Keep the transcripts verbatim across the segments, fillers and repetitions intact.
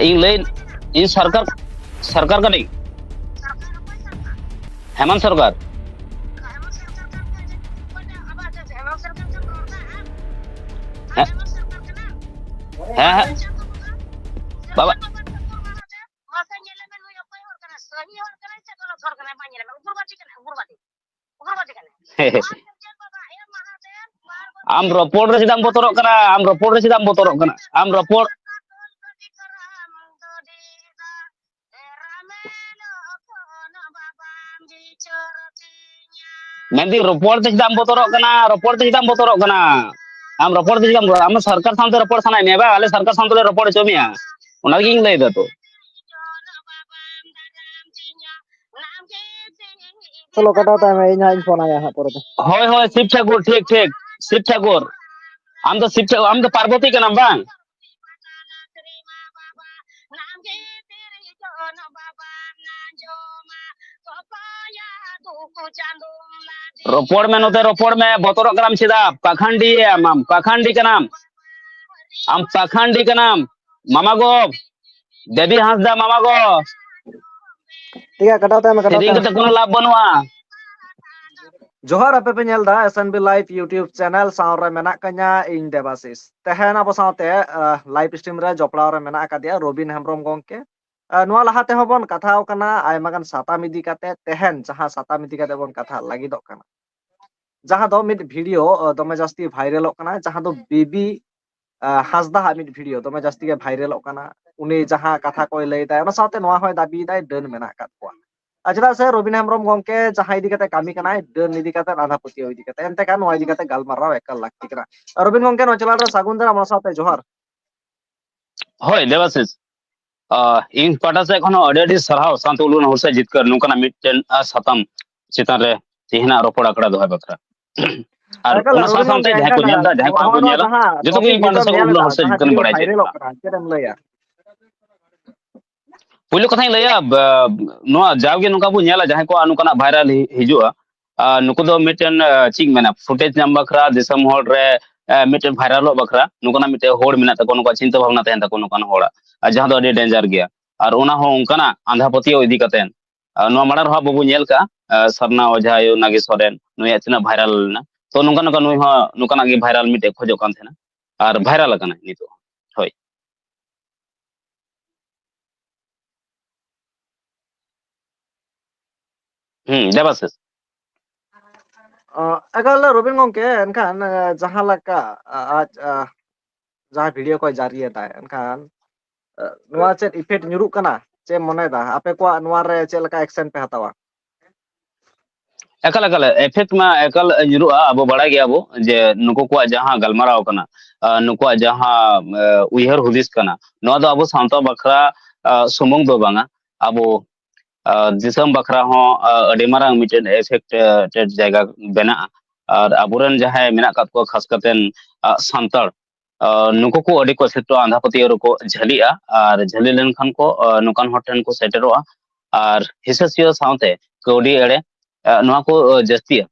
ᱤᱧ ᱞᱟᱹᱭ, ᱤᱧ ᱥᱚᱨᱠᱟᱨ, ᱥᱚᱨᱠᱟᱨ ᱠᱟᱹᱱᱟᱹᱧ᱾ ᱦᱮᱢᱚᱱᱛ ᱥᱚᱨᱠᱟᱨ᱾ ᱦᱮᱸ, ᱦᱮᱸ, ᱦᱮᱸ᱾ ᱵᱟᱵᱟ᱾ ᱟᱢ ᱨᱚᱯᱚᱲ ᱨᱮ ᱪᱮᱫᱟᱜ ᱮᱢ ᱵᱚᱛᱚᱨᱚᱜ ᱠᱟᱱᱟ? ᱟᱢ ᱨᱚᱯᱚᱲ ᱨᱮ ᱪᱮᱫᱟᱜ ᱮᱢ ᱵᱚᱛᱚᱨᱚᱜ ᱠᱟᱱᱟ? ᱟᱢ ᱨᱚᱯᱚᱲ, ᱢᱮᱱᱫᱟᱹᱧ, ᱨᱚᱯᱚᱲ ᱛᱮ ᱪᱮᱫᱟᱜ ᱮᱢ ᱵᱚᱛᱚᱨᱚᱜ ᱠᱟᱱᱟ? ᱨᱚᱯᱚᱲ ᱛᱮ ᱪᱮᱫᱟᱜ ᱮᱢ ᱵᱚᱛᱚᱨᱚᱜ ᱠᱟᱱᱟ? ᱟᱢ ᱨᱚᱯᱚᱲ ᱛᱮ ᱪᱮᱫᱟᱜ ᱮᱢ ᱵᱚᱛᱚᱨᱚᱜ? ᱟᱢ ᱥᱚᱨᱠᱟᱨ ᱥᱟᱶᱛᱮ ᱨᱚᱯᱚᱲ ᱥᱟᱱᱟᱭᱮᱫ ᱢᱮᱭᱟ ᱵᱟᱝ? ᱟᱞᱮ ᱥᱚᱨᱠᱟᱨ ᱥᱟᱶ ᱛᱮᱞᱮ ᱨᱚᱯᱚᱲ ᱦᱚᱪᱚ ᱢᱮᱭᱟ, ᱚᱱᱟ ᱜᱤᱧ ᱞᱟᱹᱭ ᱫᱟ ᱛᱚ᱾ ᱪᱚᱞᱚ, ᱠᱟᱴᱟᱣ ᱛᱟᱭ ᱢᱮ, ᱤᱧ ᱦᱟᱸᱜ ᱤᱧ ᱯᱷᱳᱱ ᱟᱭᱟ ᱦᱟᱸᱜ ᱯᱚᱨᱮᱛᱮ᱾ ᱦᱳᱭ, ᱦᱳᱭ, ᱥᱤᱵ ᱴᱷᱟᱠᱩᱨ, ᱴᱷᱤᱠ, ᱴᱷᱤᱠ, ᱥᱤᱵ ᱴᱷᱟᱠᱩᱨ᱾ ᱟᱢ ᱫᱚ ᱥᱤᱵ ᱴᱷᱟᱠᱩᱨ, ᱟᱢ ᱫᱚ ᱯᱟᱨᱵᱚᱛᱤ ᱠᱟᱱᱟᱢ ᱵᱟᱝ? ᱨᱚᱯᱚᱲ ᱢᱮ ᱱᱚᱛᱮ, ᱨᱚᱯᱚᱲ ᱢᱮ, ᱵᱚᱛᱚᱨᱚᱜ ᱠᱟᱱᱟᱢ ᱪᱮᱫᱟᱜ? ᱯᱟᱠᱷᱟᱱᱰᱤ ᱟᱢ, ᱟᱢ ᱯᱟᱠᱷᱟᱱᱰᱤ ᱠᱟᱱᱟᱢ, ᱟᱢ ᱯᱟᱠᱷᱟᱱᱰᱤ ᱠᱟᱱᱟᱢ, ᱢᱟᱢᱟ ᱜᱚ, ᱫᱮᱵᱤ ᱦᱟᱸᱥᱫᱟ, ᱢᱟᱢᱟ ᱜᱚ᱾ ᱴᱷᱤᱠ ᱜᱮᱭᱟ, ᱠᱟᱴᱟᱣ ᱛᱟᱭ ᱢᱮ, ᱠᱟᱴᱟᱣ ᱥᱮᱨᱮᱧ ᱛᱟᱭ ᱢᱮ᱾ ᱠᱟᱛᱮ ᱠᱳᱱᱳ ᱞᱟᱵᱷ ᱵᱟᱹᱱᱩᱜᱼᱟ᱾ ᱡᱚᱦᱟᱨ, ᱟᱯᱮ ᱯᱮ ᱧᱮᱞ ᱮᱫᱟ S N B Live YouTube channel, ᱥᱟᱶ ᱨᱮ ᱢᱮᱱᱟᱜ ᱠᱟᱹᱧᱟ ᱤᱧ ᱫᱮᱵᱟᱥᱤᱥ᱾ ᱛᱮᱦᱮᱧ ᱟᱵᱚ ᱥᱟᱶᱛᱮ, ᱟᱦ, live stream ᱨᱮ ᱡᱚᱯᱲᱟᱣ ᱨᱮ ᱢᱮᱱᱟᱜ ᱟᱠᱟᱫᱮᱭᱟ ᱨᱚᱵᱤᱱ ᱦᱮᱢᱵᱨᱚᱢ ᱜᱚᱝᱠᱮ᱾ ᱟᱦ, ᱱᱚᱣᱟ ᱞᱟᱦᱟ ᱛᱮᱦᱚᱸ ᱵᱚᱱ ᱠᱟᱛᱷᱟᱣ ᱠᱟᱱᱟ ᱟᱭᱢᱟ ᱜᱟᱱ ᱥᱟᱛᱟᱢ ᱤᱫᱤ ᱠᱟᱛᱮ᱾ ᱛᱮᱦᱮᱧ ᱡᱟᱦᱟᱸ ᱥᱟᱛᱟᱢ ᱤᱫᱤ ᱠᱟᱛᱮ ᱵᱚᱱ ᱠᱟᱛᱷᱟ ᱞᱟᱹᱜᱤᱫᱚᱜ ᱠᱟᱱᱟ, ᱡᱟᱦᱟᱸ ᱫᱚ ᱢᱤᱫ video, ᱟᱦ, ᱫᱚᱢᱮ ᱡᱟᱹᱥᱛᱤ ᱵᱷᱟᱭᱨᱟᱞᱚᱜ ᱠᱟᱱᱟ, ᱡᱟᱦᱟᱸ ᱫᱚ ᱵᱤᱵᱤ ᱟᱦ, ᱦᱟᱸᱥᱫᱟ ᱦᱟᱜ ᱢᱤᱫ video ᱫᱚᱢᱮ ᱡᱟᱹᱥᱛᱤ ᱜᱮ ᱵᱷᱟᱭᱨᱟᱞᱚᱜ ᱠᱟᱱᱟ᱾ ᱩᱱᱤ ᱡᱟᱦᱟᱸ ᱠᱟᱛᱷᱟ ᱠᱚᱭ ᱞᱟᱹᱭ ᱫᱟᱭ, ᱚᱱᱟ ᱥᱟᱶᱛᱮ ᱱᱚᱣᱟ ᱦᱚᱸᱭ ᱫᱟᱹᱵᱤᱭᱮᱫᱟᱭ, ᱰᱟᱹᱱ ᱢᱮᱱᱟᱜ ᱟᱠᱟᱫ ᱠᱚᱣᱟ᱾ ᱟᱨ ᱪᱮᱫᱟᱜ ᱥᱮ ᱨᱚᱵᱤᱱ ᱦᱮᱢᱵᱨᱚᱢ ᱜᱚᱝᱠᱮ ᱡᱟᱦᱟᱸ ᱤᱫᱤ ᱠᱟᱛᱮ ᱠᱟᱹᱢᱤ ᱠᱟᱱᱟᱭ, ᱰᱟᱹᱱ ᱤᱫᱤ ᱠᱟᱛᱮ, ᱟᱸᱫᱷᱟ ᱯᱟᱹᱛᱭᱟᱹᱣ ᱤᱫᱤ ᱠᱟᱛᱮ, ᱮᱱᱛᱮ ᱠᱷᱟᱱ ᱱᱚᱣᱟ ᱤᱫᱤ ᱠᱟᱛᱮ ᱜᱟᱞᱢᱟᱨᱟᱣ ᱮᱠᱟᱞ ᱞᱟᱹᱠᱛᱤ ᱠᱟᱱᱟ᱾ ᱟᱨ ᱨᱚᱵᱤᱱ ᱜᱚᱝᱠᱮ, ᱱᱚᱣᱟ channel ᱨᱮ ᱥᱟᱹᱜᱩᱱ ᱫᱟᱨᱟᱢ, ᱚᱱᱟ ᱥᱟᱶᱛᱮ ᱡᱚᱦᱟᱨ᱾ ᱦᱳᱭ, ᱫᱮᱵᱟᱥᱤᱥ, ᱟᱦ, ᱤᱧ ᱯᱟᱦᱴᱟ ᱥᱮᱫ ᱠᱷᱚᱱ ᱦᱚᱸ ᱟᱹᱰᱤ ᱟᱹᱰᱤ ᱥᱟᱨᱦᱟᱣ, ᱥᱟᱱᱛᱚ ᱩᱞᱩᱱ ᱦᱩᱞᱥᱟᱹᱭ ᱡᱤᱛᱠᱟᱹᱨ ᱱᱚᱝᱠᱟᱱᱟᱜ ᱢᱤᱫᱴᱮᱱ, ᱟᱦ, ᱥᱟᱛᱟᱢ ᱪᱮᱛᱟᱱ ᱨᱮ ᱛᱮᱦᱮᱧᱟᱜ ᱨᱚᱯᱚᱲ ᱟᱠᱷᱲᱟ ᱫᱚᱦᱚᱭ ᱵᱟᱠᱷᱨᱟ᱾ ᱟᱨ ᱮᱠᱟᱞ, ᱚᱱᱟ ᱥᱟᱶ ᱨᱚᱵᱤᱱ ᱥᱟᱶᱛᱮ ᱜᱚᱝᱠᱮ, ᱡᱟᱦᱟᱸᱭ ᱠᱚ ᱮᱱᱠᱷᱟᱱ ᱧᱮᱞ ᱮᱫᱟ, ᱡᱚᱛᱚ ᱱᱚᱜᱼᱚ ᱜᱮ ᱤᱧ ᱱᱚᱣᱟ ᱯᱟᱦᱴᱟ ᱥᱮᱫ ᱠᱷᱚᱱ ᱡᱟᱦᱟᱸ ᱩᱞᱩᱱ ᱦᱩᱞᱥᱟᱹᱭ ᱴᱚᱯᱤᱠ ᱡᱤᱛᱠᱟᱹᱨ ᱵᱷᱤᱰᱤᱭᱳ ᱵᱟᱲᱟᱭ ᱦᱚᱪᱚᱭᱮᱫ ᱵᱷᱟᱭᱨᱟᱞᱚᱜ ᱵᱚᱱᱟ᱾ ᱠᱟᱱᱟ, ᱪᱮᱫ ᱮᱢ ᱞᱟᱹᱭᱟ? ᱯᱩᱭᱞᱩ ᱠᱟᱛᱷᱟᱧ ᱞᱟᱹᱭᱟ, ᱵ-, ᱱᱚᱣᱟ ᱡᱟᱣᱜᱮ ᱱᱚᱝᱠᱟ ᱵᱚᱱ ᱧᱮᱞᱟ, ᱡᱟᱦᱟᱸᱭ ᱠᱚᱣᱟᱜ ᱱᱚᱝᱠᱟᱱᱟᱜ ᱵᱷᱟᱭᱨᱟᱞ ᱦᱤ-, ᱦᱤᱡᱩᱜᱼᱟ, ᱟᱨ ᱱᱩᱠᱩ ᱫᱚ ᱢᱤᱫᱴᱮᱱ, ᱟᱨ, ᱪᱮᱫ ᱤᱧ ᱢᱮᱱᱟ, ᱯᱷᱩᱴᱮᱡᱽ ᱧᱟᱢ ᱵᱟᱠᱷᱨᱟ ᱫᱤᱥᱚᱢ ᱦᱚᱲ ᱨᱮ, ᱢᱤᱫᱴᱮᱱ ᱵᱷᱟᱭᱨᱟᱞᱚᱜ ᱵᱟᱠᱷᱨᱟ ᱱᱚᱝᱠᱟᱱᱟᱜ ᱢᱤᱫᱴᱮᱱ ᱦᱚᱲ ᱢᱮᱱᱟᱜ ᱛᱟᱠᱚᱣᱟ, ᱱᱚᱝᱠᱟ ᱪᱤᱱᱛᱟᱹ ᱵᱷᱟᱵᱽᱱᱟ ᱛᱟᱦᱮᱱ ᱛᱟᱠᱚᱣᱟ ᱱᱚᱝᱠᱟᱱ ᱦᱚᱲᱟᱜ, ᱟᱨ ᱡᱟᱦᱟᱸ ᱫᱚ ᱟᱹᱰᱤ ᱰᱮᱧᱡᱟᱨ ᱜᱮᱭᱟ᱾ ᱟᱨ ᱚᱱᱟ ᱦᱚᱸ ᱚᱱᱠᱟᱱᱟᱜ ᱟᱸᱫᱷᱟ ᱯᱟᱹᱛᱭᱟᱹᱣ ᱤᱫᱤ ᱠᱟᱛᱮ ᱱᱚᱣᱟ ᱢᱟᱲᱟᱝ ᱨᱮᱦᱚᱸ ᱟᱵᱚ ᱵᱚᱱ ᱧᱮᱞ ᱠᱟᱜᱼᱟ, ᱥᱟᱨᱱᱟ ᱚᱡᱷᱟ ᱟᱭᱳ ᱱᱟᱜᱮᱥ ᱥᱚᱨᱮᱱ ᱱᱩᱭᱟᱜ ᱛᱤᱱᱟᱹᱜ ᱵᱷᱟᱭᱨᱟᱞ ᱞᱮᱱᱟ᱾ ᱛᱚ ᱱᱚᱝᱠᱟ ᱱᱚᱝᱠᱟ ᱱᱩᱭ ᱦᱚᱸ ᱱᱚᱝᱠᱟᱱᱟᱜ ᱜᱮ ᱵᱷᱟᱭᱨᱟᱞ ᱢᱤᱫᱴᱮᱡ ᱠᱷᱚᱡᱚᱜ ᱠᱟᱱ ᱛᱟᱦᱮᱱᱟ, ᱟᱨ ᱵᱷᱟᱭᱨᱟᱞ ᱟᱠᱟᱱᱟᱭ ᱱᱤᱛᱚᱜ᱾ ᱦᱳᱭ᱾ ᱦᱩᱸ, ᱫᱮᱵᱟᱥᱤᱥ᱾ ᱚ, ᱮᱠᱟᱞ ᱨᱚᱵᱤᱱ ᱜᱚᱢᱠᱮ, ᱮᱱᱠᱷᱟᱱ, ᱮ, ᱡᱟᱦᱟᱸ ᱞᱮᱠᱟ, ᱟ, ᱟᱡ, ᱟ, ᱡᱟᱦᱟᱸ ᱵᱷᱤᱰᱤᱭᱳ ᱠᱚᱭ ᱡᱟᱹᱨᱤᱭᱮᱫᱟᱭ, ᱮᱱᱠᱷᱟᱱ, ᱮ, ᱱᱚᱣᱟ ᱪᱮᱫ ᱤᱯᱷᱮᱠᱴ ᱧᱩᱨᱩᱜ ᱠᱟᱱᱟ? ᱪᱮᱫ ᱮᱢ ᱢᱚᱱᱮᱭᱮᱫᱟ? ᱟᱯᱮ ᱠᱚᱣᱟᱜ ᱱᱚᱣᱟ ᱨᱮ ᱪᱮᱫ ᱞᱮᱠᱟ ᱮᱠᱥᱮᱱ ᱯᱮ ᱦᱟᱛᱟᱣᱟ? ᱮᱠᱟᱞ, ᱮᱠᱟᱞ, ᱮᱯᱷᱮᱠᱴ ᱢᱟ ᱮᱠᱟᱞ ᱧᱩᱨᱩᱜᱼᱟ᱾ ᱟᱵᱚ ᱵᱟᱲᱟᱭ ᱜᱮᱭᱟ ᱵᱚ ᱡᱮ ᱱᱩᱠᱩ ᱠᱚᱣᱟᱜ ᱡᱟᱦᱟᱸ ᱜᱟᱞᱢᱟᱨᱟᱣ ᱠᱟᱱᱟ, ᱟ, ᱱᱩᱠᱩᱣᱟᱜ ᱡᱟᱦᱟᱸ, ᱮ, ᱩᱭᱦᱟᱹᱨ ᱦᱩᱫᱤᱥ ᱠᱟᱱᱟ, ᱱᱚᱣᱟ ᱫᱚ ᱟᱵᱚ ᱥᱟᱶᱛᱟ ᱵᱟᱠᱷᱨᱟ, ᱟ, ᱥᱩᱢᱩᱝ ᱫᱚ ᱵᱟᱝᱟ, ᱟᱵᱚ, ᱟ, ᱫᱤᱥᱚᱢ ᱵᱟᱠᱷᱨᱟ ᱦᱚᱸ, ᱟ, ᱟᱹᱰᱤ ᱢᱟᱨᱟᱝ ᱢᱤᱫᱴᱮᱱ ᱮᱯᱷᱮᱠᱴᱮᱰ ᱡᱟᱭᱜᱟ ᱵᱮᱱᱟᱜᱼᱟ᱾ ᱟᱨ ᱟᱵᱚᱨᱮᱱ ᱡᱟᱦᱟᱸᱭ ᱢᱮᱱᱟᱜ ᱟᱠᱟᱫ ᱠᱚᱣᱟ, ᱠᱷᱟᱥ ᱠᱟᱛᱮᱱ, ᱟ, ᱥᱟᱱᱛᱟᱲ, ᱟ, ᱱᱩᱠᱩ ᱠᱚ ᱟᱹᱰᱤ ᱠᱚ ᱮᱯᱷᱮᱠᱴᱚᱜᱼᱟ, ᱟᱸᱫᱷᱟ ᱯᱟᱹᱛᱭᱟᱹᱣ ᱨᱮᱠᱚ ᱡᱷᱟᱹᱞᱤᱜᱼᱟ᱾ ᱟᱨ ᱡᱷᱟᱹᱞᱤ ᱞᱮᱱᱠᱷᱟᱱ ᱠᱚ, ᱟ, ᱱᱚᱝᱠᱟᱱ ᱦᱚᱲ ᱴᱷᱮᱱ ᱠᱚ ᱥᱮᱴᱮᱨᱚᱜᱼᱟ᱾ ᱟᱨ ᱦᱤᱥᱟᱹ ᱥᱩᱭᱟᱹ ᱥᱟᱶᱛᱮ ᱠᱟᱹᱣᱰᱤ ᱮᱲᱮ, ᱟ, ᱱᱚᱣᱟ ᱠᱚ, ᱟ, ᱡᱟᱹᱥᱛᱤᱜᱼᱟ᱾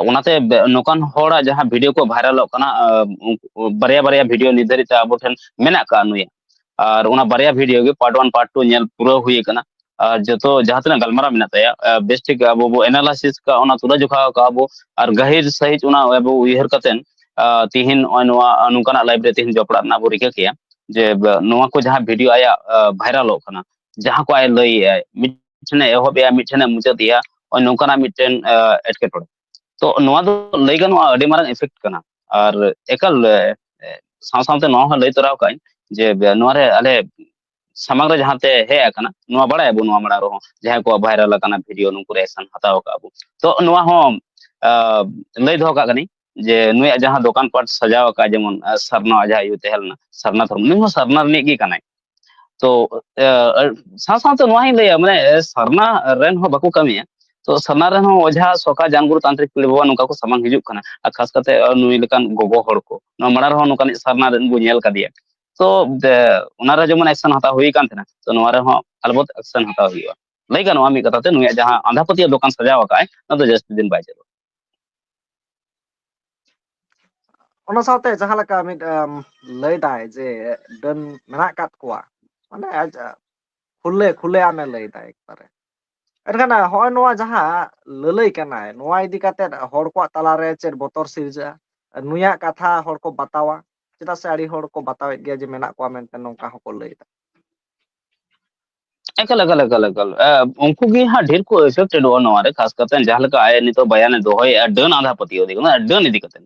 ᱚᱱᱟᱛᱮ ᱵᱮ-, ᱱᱚᱝᱠᱟᱱ ᱦᱚᱲᱟᱜ ᱡᱟᱦᱟᱸ ᱵᱷᱤᱰᱤᱭᱳ ᱠᱚ ᱵᱷᱟᱭᱨᱟᱞᱚᱜ ᱠᱟᱱᱟ, ᱟ, ᱩᱱᱠᱩ, ᱵᱟᱨᱭᱟ ᱵᱟᱨᱭᱟ ᱵᱷᱤᱰᱤᱭᱳ ᱱᱤᱛ ᱫᱷᱟᱹᱨᱤᱡ ᱛᱮ ᱟᱵᱚ ᱴᱷᱮᱱ ᱢᱮᱱᱟᱜ ᱟᱠᱟᱫᱼᱟ ᱱᱩᱭᱟᱜ᱾ ᱟᱨ ᱚᱱᱟ ᱵᱟᱨᱭᱟ ᱵᱷᱤᱰᱤᱭᱳ ᱜᱮ ᱯᱟᱨᱴ ᱳᱣᱟᱱ, ᱯᱟᱨᱴ ᱴᱩ ᱧᱮᱞ ᱯᱩᱨᱟᱹᱣ ᱦᱩᱭ ᱟᱠᱟᱱᱟ᱾ ᱟᱨ ᱡᱚᱛᱚ ᱡᱟᱦᱟᱸ ᱛᱤᱱᱟᱹᱜ ᱜᱟᱞᱢᱟᱨᱟᱣ ᱢᱮᱱᱟᱜ ᱛᱟᱭᱟ, ᱟ, ᱵᱮᱥ ᱴᱷᱤᱠ ᱟᱵᱚ ᱵᱚ ᱮᱱᱟᱞᱟᱭᱥᱤᱥ ᱠᱟᱜᱼᱟ, ᱚᱱᱟ ᱛᱩᱞᱟᱹ ᱡᱚᱠᱷᱟ ᱠᱟᱜᱼᱟ ᱵᱚ, ᱟᱨ ᱜᱟᱹᱦᱤᱨ ᱥᱟᱹᱦᱤᱡ ᱚᱱᱟ ᱟᱵᱚ ᱩᱭᱦᱟᱹᱨ ᱠᱟᱛᱮᱱ, ᱟ, ᱛᱤᱦᱤᱧ ᱱᱚᱜᱼᱚᱭ ᱱᱚᱣᱟ, ᱟ, ᱱᱚᱝᱠᱟᱱᱟᱜ ᱞᱟᱭᱤᱵᱷ ᱨᱮ ᱛᱤᱦᱤᱧ ᱡᱚᱯᱲᱟᱜ ᱨᱮᱱᱟᱜ ᱵᱚ ᱨᱤᱠᱟᱹ ᱠᱮᱭᱟ᱾ ᱡᱮ, ᱵ-, ᱱᱚᱣᱟ ᱠᱚ ᱡᱟᱦᱟᱸ ᱵᱷᱤᱰᱤᱭᱳ ᱟᱭᱟᱜ, ᱟ, ᱵᱷᱟᱭᱨᱟᱞᱚᱜ ᱠᱟᱱᱟ, ᱡᱟᱦᱟᱸ ᱠᱚ ᱟᱡ ᱞᱟᱹᱭᱮᱜᱼᱟᱭ, ᱢᱤᱫᱴᱷᱮᱱᱮ ᱮᱦᱚᱵᱮᱜᱼᱟ, ᱢᱤᱫᱴᱷᱮᱱᱮ ᱢᱩᱪᱟᱹᱫᱮᱜᱼᱟ, ᱱᱚᱜᱼᱚᱭ ᱱᱚᱝᱠᱟᱱᱟᱜ ᱢᱤᱫᱴᱮᱱ, ᱟ, ᱮᱴᱠᱮᱴᱚᱬᱮ᱾ ᱛᱚ ᱱᱚᱣᱟ ᱫᱚ ᱞᱟᱹᱭ ᱜᱟᱱᱚᱜᱼᱟ ᱟᱹᱰᱤ ᱢᱟᱨᱟᱝ ᱮᱯᱷᱮᱠᱴ ᱠᱟᱱᱟ᱾ ᱟᱨ ᱮᱠᱟᱞ, ᱮ, ᱮ, ᱥᱟᱶ ᱥᱟᱶᱛᱮ ᱱᱚᱣᱟ ᱦᱚᱸ ᱞᱟᱹᱭ ᱛᱚᱨᱟᱣ ᱠᱟᱜ ᱟᱹᱧ ᱡᱮ, ᱵ-, ᱱᱚᱣᱟ ᱨᱮ ᱟᱞᱮ ᱥᱟᱢᱟᱝ ᱨᱮ ᱡᱟᱦᱟᱸ ᱛᱮ ᱦᱮᱡ ᱟᱠᱟᱱᱟ, ᱱᱚᱣᱟ ᱵᱟᱲᱟᱭᱟᱵᱚ ᱱᱚᱣᱟ ᱢᱟᱲᱟᱝ ᱨᱮᱦᱚᱸ, ᱡᱟᱦᱟᱸᱭ ᱠᱚᱣᱟᱜ ᱵᱷᱟᱭᱨᱟᱞ ᱟᱠᱟᱱᱟ ᱵᱷᱤᱰᱤᱭᱳ, ᱱᱩᱠᱩ ᱨᱮ ᱮᱠᱥᱮᱱ ᱦᱟᱛᱟᱣ ᱟᱠᱟᱫ ᱟᱵᱚ᱾ ᱛᱚ ᱱᱚᱣᱟ ᱦᱚᱸ, ᱟ, ᱞᱟᱹᱭ ᱫᱚᱦᱚ ᱠᱟᱜ ᱠᱟᱹᱱᱟᱹᱧ ᱡᱮ ᱱᱩᱭᱟᱜ ᱡᱟᱦᱟᱸ ᱫᱚᱠᱟᱱ ᱯᱟᱴ ᱥᱟᱡᱟᱣ ᱟᱠᱟᱫ, ᱡᱮᱢᱚᱱ, ᱟ, ᱥᱟᱨᱱᱟ ᱟᱡᱟᱜ ᱟᱭᱳ ᱛᱟᱦᱮᱸ ᱞᱮᱱᱟ, ᱥᱟᱨᱱᱟ ᱫᱷᱚᱨᱢᱚ, ᱱᱩᱭ ᱦᱚᱸ ᱥᱟᱨᱱᱟ ᱨᱤᱱᱤᱡ ᱜᱮ ᱠᱟᱱᱟᱭ᱾ ᱛᱚ, ᱮ, ᱥᱟᱶ ᱥᱟᱶᱛᱮ ᱱᱚᱣᱟ ᱦᱚᱸᱧ ᱞᱟᱹᱭᱟ, ᱢᱟᱱᱮ, ᱮ, ᱥᱟᱨᱱᱟ ᱨᱮᱱ ᱦᱚᱸ ᱵᱟᱠᱚ ᱠᱟᱹᱢᱤᱭᱟ᱾ ᱛᱚ, ᱥᱟᱨᱱᱟ ᱨᱮᱱ ᱦᱚᱸ ᱚᱡᱷᱟ, ᱥᱚᱠᱟ, ᱡᱟᱱᱜᱩᱨᱩ, ᱛᱟᱱᱛᱨᱤᱠ, ᱯᱤᱲ ᱵᱟᱵᱟ ᱱᱚᱝᱠᱟ ᱠᱚ ᱥᱟᱢᱟᱝ ᱦᱤᱡᱩᱜ ᱠᱟᱱᱟ᱾ ᱟᱨ ᱠᱷᱟᱥ ᱠᱟᱛᱮ, ᱮ, ᱱᱩᱭ ᱞᱮᱠᱟᱱ ᱜᱚᱜᱚ ᱦᱚᱲ ᱠᱚ᱾ ᱱᱚᱣᱟ ᱢᱟᱲᱟᱝ ᱨᱮᱦᱚᱸ ᱱᱚᱝᱠᱟᱱᱤᱡ ᱥᱟᱨᱱᱟ ᱨᱮᱱ ᱵᱚ ᱧᱮᱞ ᱠᱟᱫᱮᱭᱟ᱾ ᱛᱚ, ᱫᱮ-, ᱚᱱᱟ ᱨᱮ ᱡᱮᱢᱚᱱ ᱮᱠᱥᱮᱱ ᱦᱟᱛᱟᱣ ᱦᱩᱭ ᱠᱟᱱ ᱛᱟᱦᱮᱱᱟ, ᱛᱚ, ᱱᱚᱣᱟ ᱨᱮᱦᱚᱸ ᱟᱞᱵᱚᱛ ᱮᱠᱥᱮᱱ ᱦᱟᱛᱟᱣ ᱦᱩᱭᱩᱜᱼᱟ᱾ ᱞᱟᱹᱭ ᱜᱟᱱᱚᱜᱼᱟ ᱢᱤᱫ ᱠᱟᱛᱷᱟ ᱛᱮ, ᱱᱩᱭᱟᱜ ᱡᱟᱦᱟᱸ ᱟᱸᱫᱷᱟ ᱯᱟᱹᱛᱭᱟᱹᱣ ᱫᱚᱠᱟᱱ ᱥᱟᱡᱟᱣ ᱟᱠᱟᱫ ᱟᱭ, ᱚᱱᱟ ᱫᱚ ᱡᱟᱹᱥᱛᱤ ᱫᱤᱱ ᱵᱟᱭ ᱪᱟᱹᱞᱩᱜᱼᱟ᱾ ᱚᱱᱟ ᱥᱟᱶᱛᱮ ᱡᱟᱦᱟᱸ ᱞᱮᱠᱟ ᱢᱤᱫ, ᱮᱢ, ᱞᱟᱹᱭ ᱫᱟᱭ ᱡᱮ ᱰᱟᱹᱱ ᱢᱮᱱᱟᱜ ᱟᱠᱟᱫ ᱠᱚᱣᱟ, ᱢᱟᱱᱮ ᱟᱡ, ᱟ, ᱠᱷᱩᱞᱮ ᱠᱷᱩᱞᱮ ᱟᱢᱮ ᱞᱟᱹᱭ ᱫᱟᱭ ᱮᱠᱵᱟᱨᱮ᱾ ᱮᱱᱠᱷᱟᱱ, ᱟ, ᱦᱚᱸᱜᱼᱚᱭ ᱱᱚᱣᱟ ᱡᱟᱦᱟᱸ ᱞᱟᱹᱞᱟᱹᱭ ᱠᱟᱱᱟᱭ, ᱱᱚᱣᱟ ᱤᱫᱤ ᱠᱟᱛᱮᱫ ᱦᱚᱲ ᱠᱚᱣᱟᱜ ᱛᱟᱞᱟᱨᱮ ᱪᱮᱫ ᱵᱚᱛᱚᱨ ᱥᱤᱨᱡᱟᱹᱜᱼᱟ? ᱱᱩᱭᱟᱜ ᱠᱟᱛᱷᱟ ᱦᱚᱲ ᱠᱚ ᱵᱟᱛᱟᱣᱟ, ᱪᱮᱫᱟᱜ ᱥᱮ ᱟᱹᱰᱤ ᱦᱚᱲ ᱠᱚ ᱵᱟᱛᱟᱣᱮᱫ ᱜᱮᱭᱟ ᱡᱮ ᱢᱮᱱᱟᱜ ᱠᱚᱣᱟ ᱢᱮᱱᱛᱮ, ᱱᱚᱝᱠᱟ ᱦᱚᱸᱠᱚ ᱞᱟᱹᱭ ᱮᱫᱟ᱾ ᱮᱠᱟᱞ, ᱮᱠᱟᱞ, ᱮᱠᱟᱞ, ᱮᱠᱟᱞ᱾ ᱮ, ᱩᱱᱠᱩ ᱜᱮ ᱦᱟᱸᱜ ᱰᱷᱮᱨ ᱠᱚ ᱮᱯᱷᱮᱠᱴᱮᱰᱚᱜᱼᱟ ᱱᱚᱣᱟ ᱨᱮ, ᱠᱷᱟᱥ ᱠᱟᱛᱮ ᱡᱟᱦᱟᱸ ᱞᱮᱠᱟ ᱟᱭᱟᱜ ᱱᱤᱛᱚᱜ ᱵᱟᱭᱟᱱᱮ ᱫᱚᱦᱚᱭᱮᱫᱼᱟ, ᱰᱟᱹᱱ ᱟᱸᱫᱷᱟ ᱯᱟᱹᱛᱭᱟᱹᱣ ᱤᱫᱤ ᱠᱟᱛᱮ, ᱰᱟᱹᱱ ᱤᱫᱤ ᱠᱟᱛᱮ᱾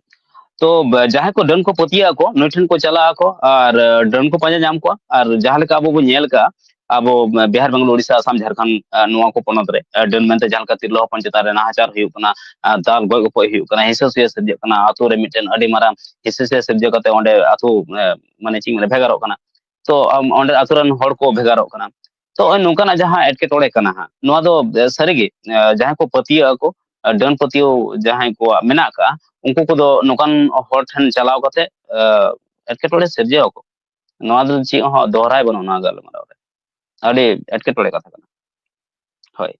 ᱛᱚ, ᱵ-, ᱡᱟᱦᱟᱸᱭ ᱠᱚ ᱰᱟᱹᱱ ᱠᱚ ᱯᱟᱹᱛᱭᱟᱹᱜ ᱟᱠᱚ, ᱱᱩᱭ ᱴᱷᱮᱱ ᱠᱚ ᱪᱟᱞᱟᱜ ᱟᱠᱚ ᱟᱨ, ᱮ, ᱰᱟᱹᱱ ᱠᱚ ᱯᱟᱸᱡᱟ ᱧᱟᱢ ᱠᱚᱣᱟ᱾ ᱟᱨ ᱡᱟᱦᱟᱸ ᱞᱮᱠᱟ ᱟᱵᱚ ᱵᱚᱱ ᱧᱮᱞ ᱠᱟᱜᱼᱟ, ᱟᱵᱚ ᱵᱤᱦᱟᱨ, ᱵᱮᱝᱜᱟᱞᱳᱨ, ᱳᱰᱤᱥᱟ, ᱟᱥᱟᱢ, ᱡᱷᱟᱲᱠᱷᱚᱸᱰ, ᱮ, ᱱᱚᱣᱟ ᱠᱚ ᱯᱚᱱᱚᱛ ᱨᱮ, ᱮ, ᱰᱟᱹᱱ ᱢᱮᱱᱛᱮ ᱡᱟᱦᱟᱸ ᱞᱮᱠᱟ ᱛᱤᱨᱞᱟᱹ ᱦᱚᱯᱚᱱ ᱪᱮᱛᱟᱱ ᱨᱮ ᱱᱟᱦᱟᱪᱟᱨ ᱦᱩᱭᱩᱜ ᱠᱟᱱᱟ, ᱮ, ᱫᱟᱞ ᱜᱚᱡ ᱜᱚᱯᱚᱡ ᱦᱩᱭᱩᱜ ᱠᱟᱱᱟ, ᱦᱤᱸᱥᱟᱹ ᱥᱩᱭᱟᱹ ᱥᱤᱨᱡᱟᱹᱜ ᱠᱟᱱᱟ, ᱟᱛᱳ ᱨᱮ ᱢᱤᱫᱴᱮᱱ ᱟᱹᱰᱤ ᱢᱟᱨᱟᱝ ᱦᱤᱸᱥᱟᱹ ᱥᱩᱭᱟᱹ ᱥᱤᱨᱡᱟᱹ ᱠᱟᱛᱮ ᱚᱸᱰᱮ ᱟᱛᱳ, ᱮ, ᱢᱟᱱᱮ ᱪᱮᱫ ᱤᱧ ᱢᱮᱱᱟ, ᱵᱷᱮᱜᱟᱨᱚᱜ ᱠᱟᱱᱟ᱾ ᱛᱚ, ᱟᱢ, ᱚᱸᱰᱮ ᱟᱛᱳ ᱨᱮᱱ ᱦᱚᱲ ᱠᱚ ᱵᱷᱮᱜᱟᱨᱚᱜ ᱠᱟᱱᱟ᱾ ᱛᱚ, ᱱᱚᱜᱼᱚᱭ ᱱᱚᱝᱠᱟᱱᱟᱜ ᱡᱟᱦᱟᱸ ᱮᱴᱠᱮᱴᱚᱬᱮ ᱠᱟᱱᱟ ᱦᱟᱸᱜ, ᱱᱚᱣᱟ ᱫᱚ, ᱮ, ᱥᱟᱹᱨᱤᱜᱮ, ᱮ, ᱡᱟᱦᱟᱸᱭ ᱠᱚ ᱯᱟᱹᱛᱭᱟᱹᱜ ᱟᱠᱚ, ᱮ, ᱰᱟᱹᱱ ᱯᱟᱹᱛᱭᱟᱹᱣ ᱡᱟᱦᱟᱸᱭ ᱠᱚᱣᱟᱜ ᱢᱮᱱᱟᱜ ᱟᱠᱟᱫᱼᱟ, ᱩᱱᱠᱩ ᱠᱚᱫᱚ ᱱᱚᱝᱠᱟᱱ ᱦᱚᱲ ᱴᱷᱮᱱ ᱪᱟᱞᱟᱣ ᱠᱟᱛᱮ, ᱮ, ᱮᱴᱠᱮᱴᱚᱬᱮ ᱥᱤᱨᱡᱟᱹᱣ ᱟᱠᱚ᱾ ᱱᱚᱣᱟ ᱫᱚ ᱪᱮᱫ ᱦᱚᱸ ᱫᱚᱦᱨᱟᱭ ᱵᱟᱹᱱᱩᱜᱼᱟ ᱱᱚᱣᱟ ᱜᱟᱞᱢᱟᱨᱟᱣ ᱨᱮ᱾ ᱟᱹᱰᱤ ᱮᱴᱠᱮᱴᱚᱬᱮ ᱠᱟᱛᱷᱟ ᱠᱟᱱᱟ᱾ ᱦᱳᱭ᱾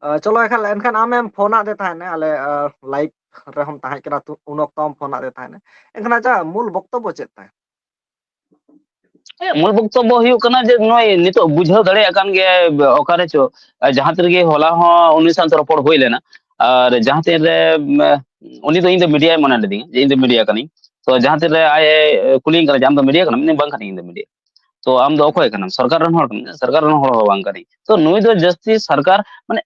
ᱟ, ᱪᱚᱞᱚ, ᱮᱱᱠᱷᱟᱱ, ᱮᱱᱠᱷᱟᱱ ᱟᱢᱮᱢ ᱯᱷᱳᱱᱟᱫ ᱫᱮ ᱛᱟᱦᱮᱱᱟ, ᱟᱞᱮ, ᱟ, ᱞᱟᱭᱤᱵᱷ ᱨᱮᱦᱚᱸᱢ ᱛᱟᱦᱮᱸ ᱠᱟᱱᱟ, ᱛᱚ, ᱩᱱ ᱚᱠᱛᱚᱢ ᱯᱷᱳᱱᱟᱫ ᱫᱮ ᱛᱟᱦᱮᱱᱟ᱾ ᱮᱱᱠᱷᱟᱱ ᱟᱪᱪᱷᱟ, ᱢᱩᱞ ᱵᱚᱠᱛᱚᱵᱵᱚ ᱪᱮᱫ ᱛᱟᱭ? ᱦᱮᱸ, ᱢᱩᱞ ᱵᱚᱠᱛᱚᱵᱵᱚ ᱦᱩᱭᱩᱜ ᱠᱟᱱᱟ ᱡᱮ ᱱᱚᱜᱼᱚᱭ ᱱᱤᱛᱚᱜ ᱵᱩᱡᱷᱟᱹᱣ ᱫᱟᱲᱮᱭᱟᱜ ᱠᱟᱱ ᱜᱮᱭᱟᱭ, ᱚᱠᱟᱨᱮ ᱪᱚ, ᱟ, ᱡᱟᱦᱟᱸ ᱛᱤ ᱨᱮᱜᱮ ᱦᱚᱞᱟ ᱦᱚᱸ ᱩᱱᱤ ᱥᱟᱶᱛᱮ ᱨᱚᱯᱚᱲ ᱦᱩᱭ ᱞᱮᱱᱟ᱾ ᱟᱨ ᱡᱟᱦᱟᱸ ᱛᱤᱱ ᱨᱮ, ᱩᱢ, ᱩᱱᱤ ᱫᱚ ᱤᱧ ᱫᱚ ᱢᱤᱰᱤᱭᱟᱭ ᱢᱚᱱᱮ ᱞᱤᱫᱤᱧᱟ, ᱡᱮ ᱤᱧ ᱫᱚ ᱢᱤᱰᱤᱭᱟ ᱠᱟᱹᱱᱟᱹᱧ᱾ ᱛᱚ ᱡᱟᱦᱟᱸ ᱛᱤᱱ ᱨᱮ ᱟᱡ ᱮ ᱠᱩᱞᱤᱧ ᱠᱟᱱᱟ ᱡᱮ, "ᱟᱢ ᱫᱚ ᱢᱤᱰᱤᱭᱟ ᱠᱟᱱᱟᱢ?" ᱤᱧ ᱫᱚ, "ᱵᱟᱝ ᱠᱟᱹᱱᱟᱹᱧ, ᱤᱧ ᱫᱚ ᱢᱤᱰᱤᱭᱟ᱾" ᱛᱚ ᱟᱢ ᱫᱚ ᱚᱠᱚᱭ ᱠᱟᱱᱟᱢ? ᱥᱚᱨᱠᱟᱨ ᱨᱮᱱ ᱦᱚᱲ ᱠᱟᱱᱟᱢ? ᱥᱚᱨᱠᱟᱨ ᱨᱮᱱ ᱦᱚᱲ ᱦᱚᱸ ᱵᱟᱝ ᱠᱟᱹᱱᱟᱹᱧ᱾ ᱛᱚ ᱱᱩᱭ ᱫᱚ ᱡᱟᱹᱥᱛᱤ ᱥᱚᱨᱠᱟᱨ, ᱢᱟᱱᱮ,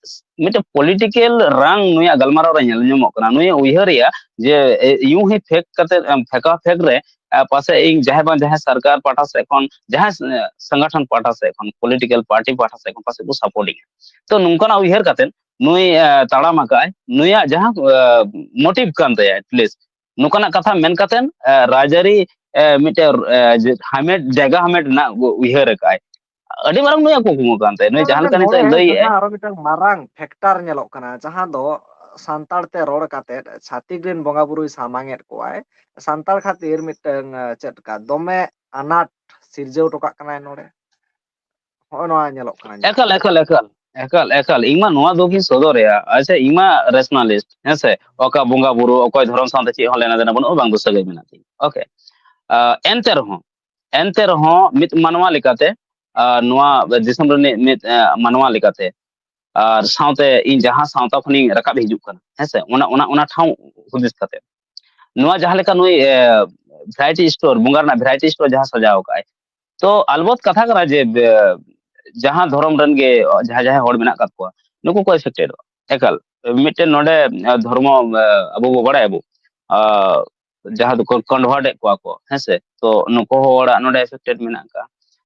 ᱢᱤᱫᱴᱮᱱ ᱯᱚᱞᱤᱴᱤᱠᱮᱞ ᱨᱟᱝ ᱱᱩᱭᱟᱜ ᱜᱟᱞᱢᱟᱨᱟᱣ ᱨᱮ ᱧᱮᱞ ᱧᱟᱢᱚᱜ ᱠᱟᱱᱟ᱾ ᱱᱩᱭ ᱩᱭᱦᱟᱹᱨᱮᱜᱼᱟ ᱡᱮ, ᱮ, ᱤᱭᱩ ᱦᱤ ᱯᱷᱮᱠ ᱠᱟᱛᱮ, ᱮᱢ, ᱯᱷᱮᱠᱟ ᱯᱷᱮᱠ ᱨᱮ, ᱮ, ᱯᱟᱥᱮᱡ ᱤᱧ ᱡᱟᱦᱟᱸᱭ ᱵᱟᱝ ᱡᱟᱦᱟᱸᱭ ᱥᱚᱨᱠᱟᱨ ᱯᱟᱦᱴᱟ ᱥᱮᱫ ᱠᱷᱚᱱ, ᱡᱟᱦᱟᱸᱭ, ᱮ, ᱥᱚᱝᱜᱚᱴᱷᱚᱱ ᱯᱟᱦᱴᱟ ᱥᱮᱫ ᱠᱷᱚᱱ, ᱯᱚᱞᱤᱴᱤᱠᱮᱞ ᱯᱟᱨᱴᱤ ᱯᱟᱦᱴᱟ ᱥᱮᱫ ᱠᱷᱚᱱ ᱯᱟᱥᱮᱡ ᱠᱚ ᱥᱟᱯᱳᱨᱴ ᱤᱧᱟ᱾ ᱛᱚ ᱱᱚᱝᱠᱟᱱᱟᱜ ᱩᱭᱦᱟᱹᱨ ᱠᱟᱛᱮ ᱱᱩᱭ, ᱮ, ᱛᱟᱲᱟᱢ ᱟᱠᱟᱫᱼᱟᱭ᱾ ᱱᱩᱭᱟᱜ ᱡᱟᱦᱟᱸ, ᱮ, ᱢᱳᱴᱤᱵᱷ ᱠᱟᱱ ᱛᱟᱭᱟ, ᱮᱴᱞᱤᱥᱴ ᱱᱚᱝᱠᱟᱱᱟᱜ ᱠᱟᱛᱷᱟ ᱢᱮᱱ ᱠᱟᱛᱮ, ᱮ, ᱨᱟᱡᱽᱟᱹᱨᱤ, ᱮ, ᱢᱤᱫᱴᱮᱱ, ᱮ, ᱡᱮ ᱦᱟᱢᱮᱴ, ᱡᱟᱭᱜᱟ ᱦᱟᱢᱮᱴ ᱨᱮᱱᱟᱜ ᱩᱭᱦᱟᱹᱨ ᱟᱠᱟᱫᱼᱟᱭ᱾ ᱟᱹᱰᱤ ᱢᱟᱨᱟᱝ ᱱᱩᱭᱟᱜ ᱠᱩᱠᱢᱩ ᱠᱟᱱ ᱛᱟᱭᱟ᱾ ᱱᱩᱭ ᱡᱟᱦᱟᱸ ᱞᱮᱠᱟ ᱢᱤᱫᱴᱮᱱ ᱱᱤᱛᱚᱜ ᱦᱚᱲᱮ ᱞᱟᱹᱭᱮᱫᱼᱟ᱾ ᱡᱟᱦᱟᱸ ᱟᱨᱚ ᱢᱤᱫᱴᱟᱝ ᱢᱟᱨᱟᱝ ᱯᱷᱮᱠᱴᱟᱨ ᱧᱮᱞᱚᱜ ᱠᱟᱱᱟ, ᱡᱟᱦᱟᱸ ᱫᱚ ᱥᱟᱱᱛᱟᱲ ᱛᱮ ᱨᱚᱲ ᱠᱟᱛᱮ ᱪᱷᱟᱹᱛᱤᱠ ᱨᱮᱱ ᱵᱚᱸᱜᱟ ᱵᱩᱨᱩᱭ ᱥᱟᱢᱟᱝ ᱮᱫ ᱠᱚᱣᱟᱭ᱾ ᱥᱟᱱᱛᱟᱲ ᱠᱷᱟᱹᱛᱤᱨ ᱢᱤᱫᱴᱟᱝ, ᱮ, ᱪᱮᱫ ᱞᱮᱠᱟ ᱫᱚᱢᱮ ᱟᱱᱟᱴ ᱥᱤᱨᱡᱟᱹᱣ ᱦᱚᱴᱚ ᱠᱟᱜ ᱠᱟᱱᱟᱭ ᱱᱚᱰᱮ᱾ ᱦᱚᱸᱜᱼᱚ ᱱᱚᱣᱟ ᱧᱮᱞᱚᱜ ᱠᱟᱱᱟ ᱧᱮᱞ᱾ ᱮᱠᱟᱞ, ᱮᱠᱟᱞ, ᱮᱠᱟᱞ᱾ ᱮᱠᱟᱞ, ᱮᱠᱟᱞ, ᱤᱧ ᱢᱟ ᱱᱚᱣᱟ ᱫᱩᱠ ᱤᱧ ᱥᱚᱫᱚᱨᱮᱭᱟ᱾ ᱟᱪᱪᱷᱟ, ᱤᱧ ᱢᱟ ᱨᱮᱥᱱᱟᱞᱤᱥᱴ, ᱦᱮᱸ ᱥᱮ? ᱚᱠᱟ ᱵᱚᱸᱜᱟ ᱵᱩᱨᱩ, ᱚᱠᱚᱭ ᱫᱷᱚᱨᱚᱢ ᱥᱟᱶᱛᱮ ᱪᱮᱫ ᱦᱚᱸ ᱞᱮᱱᱟ ᱫᱮᱱᱟ ᱵᱟᱹᱱᱩᱜᱼᱟ, ᱵᱟᱝ ᱫᱚ ᱥᱟᱹᱜᱟᱹᱭ ᱢᱮᱱᱟᱜ ᱛᱤᱧ᱾ ᱳᱠᱮ᱾ ᱮᱱᱛᱮ ᱨᱮᱦᱚᱸ, ᱮᱱᱛᱮ ᱨᱮᱦᱚᱸ ᱢᱤᱫ ᱢᱟᱱᱣᱟ ᱞᱮᱠᱟᱛᱮ, ᱟᱨ ᱱᱚᱣᱟ ᱫᱤᱥᱚᱢ ᱨᱤᱱᱤᱡ ᱢᱤᱫ ᱢᱟᱱᱣᱟ ᱞᱮᱠᱟᱛᱮ, ᱟᱨ ᱥᱟᱶᱛᱮ ᱤᱧ ᱡᱟᱦᱟᱸ ᱥᱟᱶᱛᱟ ᱠᱷᱚᱱᱤᱧ ᱨᱟᱠᱟᱵ ᱦᱤᱡᱩᱜ ᱠᱟᱱᱟ, ᱦᱮᱸ ᱥᱮ? ᱚᱱᱟ ᱚᱱᱟ ᱚᱱᱟ ᱴᱷᱟᱶ ᱦᱩᱫᱤᱥ ᱠᱟᱛᱮ, ᱱᱚᱣᱟ ᱡᱟᱦᱟᱸ ᱞᱮᱠᱟ ᱱᱩᱭ ᱵᱷᱮᱨᱟᱭᱴᱤ ᱥᱴᱳᱨ, ᱵᱚᱸᱜᱟ ᱨᱮᱱᱟᱜ ᱵᱷᱮᱨᱟᱭᱴᱤ ᱥᱴᱳᱨ ᱡᱟᱦᱟᱸ ᱥᱟᱡᱟᱣ ᱟᱠᱟᱫ ᱟᱭ, ᱛᱚ ᱟᱞᱵᱚᱛ ᱠᱟᱛᱷᱟ ᱠᱟᱱᱟ ᱡᱮ ᱡᱟᱦᱟᱸ ᱫᱷᱚᱨᱚᱢ ᱨᱮᱱ ᱜᱮ ᱡᱟᱦᱟᱸ ᱡᱟᱦᱟᱸᱭ ᱦᱚᱲ ᱢᱮᱱᱟᱜ ᱟᱠᱟᱫ ᱠᱚᱣᱟ, ᱱᱩᱠᱩ ᱠᱚ ᱮᱯᱷᱮᱠᱴᱮᱰᱚᱜᱼᱟ᱾ ᱮᱠᱟᱞ ᱢᱤᱫᱴᱮᱱ ᱱᱚᱰᱮ ᱫᱷᱚᱨᱢᱚ ᱟᱵᱚ ᱵᱚ ᱵᱟᱲᱟᱭᱟᱵᱚ, ᱡᱟᱦᱟᱸ ᱫᱚᱠᱚ ᱠᱚᱱᱵᱷᱟᱨᱴ ᱮᱫ ᱠᱚᱣᱟ ᱠᱚ, ᱦᱮᱸ ᱥᱮ? ᱛᱚ ᱱᱩᱠᱩ ᱦᱚᱲᱟᱜ ᱱᱚᱰᱮ ᱮᱯᱷᱮᱠᱴᱮᱰ ᱢᱮᱱᱟᱜ ᱟᱠᱟᱫᱼᱟ᱾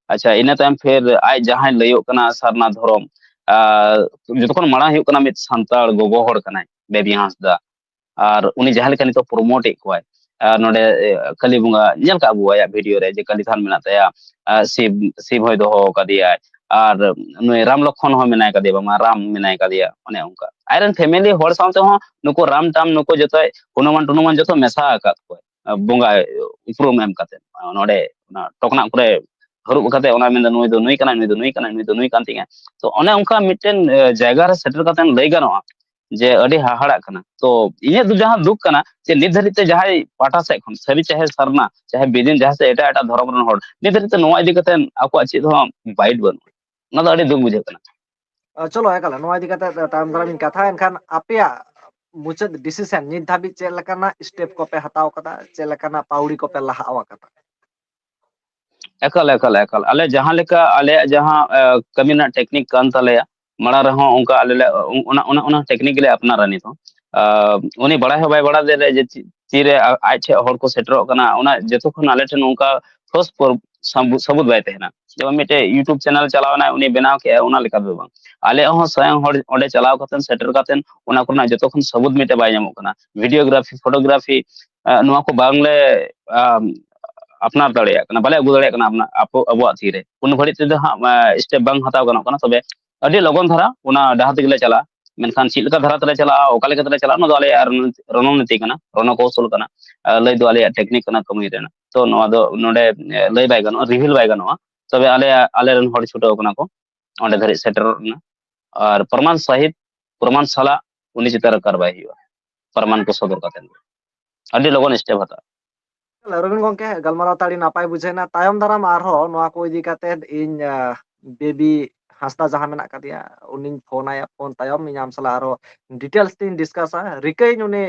ᱟᱪᱪᱷᱟ, ᱤᱱᱟᱹ ᱛᱟᱭᱚᱢ ᱯᱷᱤᱨ ᱟᱡ ᱡᱟᱦᱟᱸᱭ ᱞᱟᱹᱭᱚᱜ ᱠᱟᱱᱟ ᱥᱟᱨᱱᱟ ᱫᱷᱚᱨᱚᱢ, ᱡᱚᱛᱚ ᱠᱷᱚᱱ ᱢᱟᱲᱟᱝ ᱦᱩᱭᱩᱜ ᱠᱟᱱᱟ ᱢᱤᱫ ᱥᱟᱱᱛᱟᱲ ᱜᱚᱜᱚ ᱦᱚᱲ ᱠᱟᱱᱟᱭ ᱵᱮᱵᱤ ᱦᱟᱸᱥᱫᱟ, ᱟᱨ ᱩᱱᱤ ᱡᱟᱦᱟᱸ ᱞᱮᱠᱟ ᱱᱤᱛᱚᱜ ᱯᱨᱳᱢᱳᱴ ᱮᱫ ᱠᱚᱣᱟᱭ, ᱟᱨ ᱱᱚᱰᱮ ᱠᱟᱹᱞᱤ ᱵᱚᱸᱜᱟ ᱧᱮᱞ ᱠᱟᱜ ᱵᱚ ᱟᱭᱟᱜ ᱵᱷᱤᱰᱤᱭᱳ ᱨᱮ ᱡᱮ ᱠᱟᱹᱞᱤ ᱛᱷᱟᱱ ᱢᱮᱱᱟᱜ ᱛᱟᱭᱟ, ᱥᱤᱵ ᱥᱤᱵ ᱦᱚᱸᱭ ᱫᱚᱦᱚ ᱟᱠᱟᱫᱮᱭᱟᱭ, ᱟᱨ ᱱᱩᱭ ᱨᱟᱢ ᱞᱚᱠᱷᱚᱱ ᱦᱚᱸ ᱢᱮᱱᱟᱭ ᱠᱟᱫᱮᱭᱟ, ᱵᱟᱝᱢᱟ ᱨᱟᱢ ᱢᱮᱱᱟᱭ ᱠᱟᱫᱮᱭᱟ, ᱚᱱᱮ ᱚᱱᱠᱟ᱾ ᱟᱡᱨᱮᱱ ᱯᱷᱮᱢᱮᱞᱤ ᱦᱚᱲ ᱥᱟᱶ ᱛᱮᱦᱚᱸ ᱱᱩᱠᱩ ᱨᱟᱢ ᱴᱟᱢ ᱱᱩᱠᱩ ᱡᱚᱛᱚ ᱦᱚᱱᱩᱢᱟᱱ ᱴᱩᱱᱩᱢᱟᱱ ᱡᱚᱛᱚ ᱢᱮᱥᱟ ᱟᱠᱟᱫ ᱠᱚᱣᱟ, ᱵᱚᱸᱜᱟ ᱩᱯᱨᱩᱢ ᱮᱢ ᱠᱟᱛᱮ᱾ ᱱᱚᱰᱮ ᱚᱱᱟ ᱴᱚᱠᱱᱟᱜ ᱠᱚᱨᱮ ᱦᱟᱹᱨᱩᱵ ᱠᱟᱛᱮ ᱚᱱᱟ ᱢᱮᱱᱫᱟ, "ᱱᱩᱭ ᱫᱚ ᱱᱩᱭ ᱠᱟᱱᱟᱭ, ᱱᱩᱭ ᱫᱚ ᱱᱩᱭ ᱠᱟᱱᱟᱭ, ᱱᱩᱭ ᱫᱚ ᱱᱩᱭ ᱠᱟᱱ ᱛᱤᱧᱟᱭ᱾" ᱛᱚ ᱚᱱᱮ ᱚᱱᱠᱟ ᱢᱤᱫᱴᱮᱱ ᱡᱟᱭᱜᱟ ᱨᱮ ᱥᱮᱴᱮᱨ ᱠᱟᱛᱮ ᱞᱟᱹᱭ ᱜᱟᱱᱚᱜᱼᱟ ᱡᱮ ᱟᱹᱰᱤ ᱦᱟᱦᱟᱲᱟᱜ ᱠᱟᱱᱟ᱾ ᱛᱚ ᱤᱧᱟᱹᱜ ᱫᱚ ᱡᱟᱦᱟᱸ ᱫᱩᱠ ᱠᱟᱱᱟ ᱡᱮ ᱱᱤᱛ ᱫᱷᱟᱹᱨᱤᱡ ᱛᱮ ᱡᱟᱦᱟᱸᱭ ᱯᱟᱦᱴᱟ ᱥᱮᱫ ᱠᱷᱚᱱ, ᱥᱟᱹᱨᱤ ᱪᱟᱦᱮ ᱥᱟᱨᱱᱟ, ᱪᱟᱦᱮ ᱵᱤᱫᱤᱱ, ᱡᱟᱦᱟᱸ ᱥᱮ ᱮᱴᱟᱜ ᱮᱴᱟᱜ ᱫᱷᱚᱨᱚᱢ ᱨᱮᱱ ᱦᱚᱲ, ᱱᱤᱛ ᱫᱷᱟᱹᱨᱤᱡ ᱛᱮ ᱱᱚᱣᱟ ᱤᱫᱤ ᱠᱟᱛᱮ ᱟᱠᱚᱣᱟᱜ ᱪᱮᱫ ᱦᱚᱸ ᱵᱟᱭᱤᱴ ᱵᱟᱹᱱᱩᱜᱼᱟ᱾ ᱚᱱᱟ ᱫᱚ ᱟᱹᱰᱤ ᱫᱩᱠ ᱵᱩᱡᱷᱟᱹᱜ ᱠᱟᱱᱟ᱾ ᱪᱚᱞᱚ, ᱮᱠᱟᱞ ᱱᱚᱣᱟ ᱤᱫᱤ ᱠᱟᱛᱮ ᱛᱟᱭᱚᱢ ᱫᱟᱨᱟᱢ ᱤᱧ ᱠᱟᱛᱷᱟ᱾ ᱮᱱᱠᱷᱟᱱ ᱟᱯᱮᱭᱟᱜ ᱢᱩᱪᱟᱹᱫ ᱰᱤᱥᱤᱥᱚᱱ, ᱱᱤᱛ ᱫᱷᱟᱹᱵᱤᱡ ᱪᱮᱫ ᱞᱮᱠᱟᱱᱟᱜ ᱥᱴᱮᱯ ᱠᱚᱯᱮ ᱦᱟᱛᱟᱣ ᱠᱟᱫᱟ, ᱪᱮᱫ ᱞᱮᱠᱟᱱᱟᱜ ᱯᱟᱹᱣᱲᱤ ᱠᱚᱯᱮ ᱞᱟᱦᱟ ᱟᱠᱟᱫᱟ? ᱮᱠᱟᱞ, ᱮᱠᱟᱞ, ᱮᱠᱟᱞ᱾ ᱟᱞᱮ ᱡᱟᱦᱟᱸ ᱞᱮᱠᱟ ᱟᱞᱮᱭᱟᱜ ᱡᱟᱦᱟᱸ ᱠᱟᱹᱢᱤ ᱨᱮᱱᱟᱜ ᱴᱮᱠᱱᱤᱠ ᱠᱟᱱ ᱛᱟᱞᱮᱭᱟ, ᱢᱟᱲᱟᱝ ᱨᱮᱦᱚᱸ ᱚᱱᱠᱟ ᱟᱞᱮ ᱞᱮ ᱚᱱᱟ ᱚᱱᱟ ᱚᱱᱟ ᱴᱮᱠᱱᱤᱠ ᱜᱮᱞᱮ ᱟᱯᱱᱟᱨᱟ ᱱᱤᱛ ᱦᱚᱸ᱾ ᱩᱱᱤ ᱵᱟᱲᱟᱭ ᱦᱚᱸ ᱵᱟᱭ ᱵᱟᱲᱟᱭ ᱫᱟᱲᱮᱭᱟᱜᱼᱟ ᱡᱮ ᱛᱤᱨᱮ ᱟᱡ ᱴᱷᱮᱱ ᱦᱚᱲ ᱠᱚ ᱥᱮᱴᱮᱨᱚᱜ ᱠᱟᱱᱟ, ᱚᱱᱟ ᱡᱚᱛᱚ ᱠᱷᱚᱱ ᱟᱞᱮ ᱴᱷᱮᱱ ᱚᱱᱠᱟ ᱴᱷᱳᱥ ᱥᱟᱵᱩᱛ ᱵᱟᱭ ᱛᱟᱦᱮᱱᱟ᱾ ᱡᱮᱢᱚᱱ ᱢᱤᱫᱴᱮᱡ ᱭᱩᱴᱩᱵᱽ ᱪᱮᱱᱮᱞ ᱪᱟᱞᱟᱣ ᱮᱱᱟᱭ, ᱩᱱᱤ ᱵᱮᱱᱟᱣ ᱠᱮᱜᱼᱟᱭ, ᱚᱱᱟ ᱞᱮᱠᱟ ᱫᱚ ᱵᱟᱝ᱾ ᱟᱞᱮᱭᱟᱜ ᱦᱚᱸ ᱥᱚᱭᱚᱝ ᱦᱚᱲ ᱚᱸᱰᱮ ᱪᱟᱞᱟᱣ ᱠᱟᱛᱮ ᱥᱮᱴᱮᱨ ᱠᱟᱛᱮ ᱚᱱᱟ ᱠᱚᱨᱮᱱᱟᱜ ᱡᱚᱛᱚ ᱠᱷᱚᱱ ᱥᱟᱵᱩᱛ ᱢᱤᱫᱴᱮᱡ ᱵᱟᱭ ᱧᱟᱢᱚᱜ ᱠᱟᱱᱟ᱾ ᱵᱷᱤᱰᱤᱭᱳᱜᱨᱟᱯᱷᱤ, ᱯᱷᱳᱴᱳᱜᱨᱟᱯᱷᱤ, ᱱᱚᱣᱟ ᱠᱚ ᱵᱟᱝᱞᱮ ᱟᱯᱱᱟᱨ ᱫᱟᱲᱮᱭᱟᱜ ᱠᱟᱱᱟ, ᱵᱟᱞᱮ ᱟᱹᱜᱩ ᱫᱟᱲᱮᱭᱟᱜ ᱠᱟᱱᱟ ᱟᱵᱚᱣᱟᱜ ᱛᱤᱨᱮ᱾ ᱩᱱ ᱜᱷᱟᱹᱲᱤᱡ ᱛᱮᱫᱚ ᱦᱟᱸᱜ ᱥᱴᱮᱯ ᱵᱟᱝ ᱦᱟᱛᱟᱣ ᱜᱟᱱᱚᱜ ᱠᱟᱱᱟ᱾ ᱛᱚᱵᱮ ᱟᱹᱰᱤ ᱞᱚᱜᱚᱱ ᱫᱷᱟᱨᱟ ᱚᱱᱟ ᱰᱟᱦᱟᱨ ᱛᱮᱜᱮᱞᱮ ᱪᱟᱞᱟᱜᱼᱟ᱾ ᱢᱮᱱᱠᱷᱟᱱ ᱪᱮᱫ ᱞᱮᱠᱟ ᱫᱷᱟᱨᱟ ᱛᱮᱞᱮ ᱪᱟᱞᱟᱜᱼᱟ, ᱚᱠᱟ ᱞᱮᱠᱟ ᱛᱮᱞᱮ ᱪᱟᱞᱟᱜᱼᱟ, ᱚᱱᱟ ᱫᱚ ᱟᱞᱮᱭᱟᱜ ᱨᱚᱱᱚᱱᱤᱛᱤ ᱠᱟᱱᱟ, ᱨᱚᱱᱚ ᱠᱳᱣᱥᱚᱞ ᱠᱟᱱᱟ, ᱞᱟᱹᱭ ᱫᱚ ᱟᱞᱮᱭᱟᱜ ᱴᱮᱠᱱᱤᱠ ᱠᱟᱱᱟ ᱠᱟᱹᱢᱤ ᱨᱮᱱᱟᱜ᱾ ᱛᱚ ᱱᱚᱣᱟ ᱫᱚ ᱱᱚᱰᱮ ᱞᱟᱹᱭ ᱵᱟᱭ ᱜᱟᱱᱚᱜᱼᱟ, ᱨᱤᱵᱷᱤᱞ ᱵᱟᱭ ᱜᱟᱱᱚᱜᱼᱟ᱾ ᱛᱚᱵᱮ ᱟᱞᱮ ᱟᱞᱮᱨᱮᱱ ᱦᱚᱲ ᱪᱷᱩᱴᱟᱹᱣ ᱠᱟᱱᱟ ᱠᱚ ᱚᱸᱰᱮ ᱫᱷᱟᱹᱨᱤᱡ ᱥᱮᱴᱮᱨᱚᱜ ᱨᱮᱱᱟᱜ᱾ ᱟᱨ ᱯᱨᱚᱢᱟᱱ ᱥᱟᱦᱤᱛ, ᱯᱨᱚᱢᱟᱱ ᱥᱟᱞᱟᱜ ᱩᱱᱤ ᱪᱮᱛᱟᱱ ᱨᱮ ᱠᱟᱨᱣᱟᱭ ᱦᱩᱭᱩᱜᱼᱟ᱾ ᱯᱨᱚᱢᱟᱱ ᱠᱚ ᱥᱚᱫᱚᱨ ᱠᱟᱛᱮ ᱟᱹᱰᱤ ᱞᱚᱜᱚᱱ step ᱦᱟᱛᱟᱣ᱾ ᱨᱚᱵᱤᱱ ᱜᱚᱝᱠᱮ, ᱜᱟᱞᱢᱟᱨᱟᱣ ᱛᱮ ᱟᱹᱰᱤ ᱱᱟᱯᱟᱭ ᱵᱩᱡᱷᱟᱹᱣᱱᱟ᱾ ᱛᱟᱭᱚᱢ ᱫᱟᱨᱟᱢ ᱟᱨᱦᱚᱸ ᱱᱚᱣᱟ ᱠᱚ ᱤᱫᱤ ᱠᱟᱛᱮ ᱤᱧ ᱵᱮᱵᱤ ᱦᱟᱸᱥᱫᱟ ᱡᱟᱦᱟᱸ ᱢᱮᱱᱟᱜ ᱟᱠᱟᱫᱮᱭᱟ, ᱩᱱᱤᱧ ᱯᱷᱳᱱ ᱟᱭᱟ᱾ ᱯᱷᱳᱱ ᱛᱟᱭᱚᱢ ᱤᱧ ᱟᱢ ᱥᱟᱞᱟᱜ ᱟᱨᱦᱚᱸ details ᱛᱤᱧ discuss ᱟ᱾ ᱨᱤᱠᱟᱹᱭᱟᱹᱧ ᱩᱱᱤ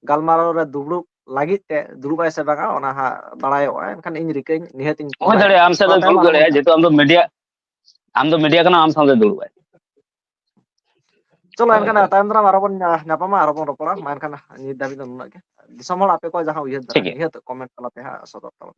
ᱜᱟᱞᱢᱟᱨᱟᱣ ᱨᱮ ᱫᱩᱲᱩᱵ ᱞᱟᱹᱜᱤᱫ ᱛᱮ, ᱫᱩᱲᱩᱵ ᱟᱭ ᱥᱮ ᱵᱟᱝᱟ ᱚᱱᱟ ᱦᱟᱸᱜ ᱵᱟᱲᱟᱭᱚᱜᱼᱟ᱾ ᱮᱱᱠᱷᱟᱱ ᱤᱧ ᱨᱤᱠᱟᱹᱧ, ᱱᱤᱦᱟᱹᱛ ᱤᱧ ᱦᱩᱭ ᱫᱟᱲᱮᱭᱟᱜᱼᱟ, ᱟᱢ ᱥᱟᱶ ᱫᱚ ᱫᱩᱲᱩᱵ ᱫᱟᱲᱮᱭᱟᱜᱼᱟ, ᱡᱮᱦᱮᱛᱩ ᱟᱢ ᱫᱚ media, ᱟᱢ ᱫᱚ media ᱠᱟᱱᱟ, ᱟᱢ ᱥᱟᱶᱛᱮ ᱫᱩᱲᱩᱵ ᱟᱭ᱾ ᱪᱚᱞᱚ, ᱮᱱᱠᱷᱟᱱ ᱛᱟᱭᱚᱢ ᱫᱟᱨᱟᱢ ᱟᱨᱚ ᱵᱚᱱ ᱧᱟᱯᱟᱢᱟ, ᱟᱨᱚ ᱵᱚᱱ ᱨᱚᱯᱚᱲᱟ᱾ ᱢᱟ ᱮᱱᱠᱷᱟᱱ ᱱᱤᱛ ᱫᱷᱟᱹᱵᱤᱡ ᱫᱚ ᱱᱩᱱᱟᱹᱜ ᱜᱮ᱾ ᱫᱤᱥᱚᱢ ᱦᱚᱲ ᱟᱯᱮ ᱠᱚᱣᱟᱜ ᱡᱟᱦᱟᱸ ᱩᱭᱦᱟᱹᱨ ᱫᱷᱟᱨᱟ, ᱱᱤᱦᱟᱹᱛ comment ᱛᱟᱞᱟᱛᱮ ᱦᱟᱸᱜ ᱥᱚᱫᱚᱨ ᱛᱟᱵᱚᱱ᱾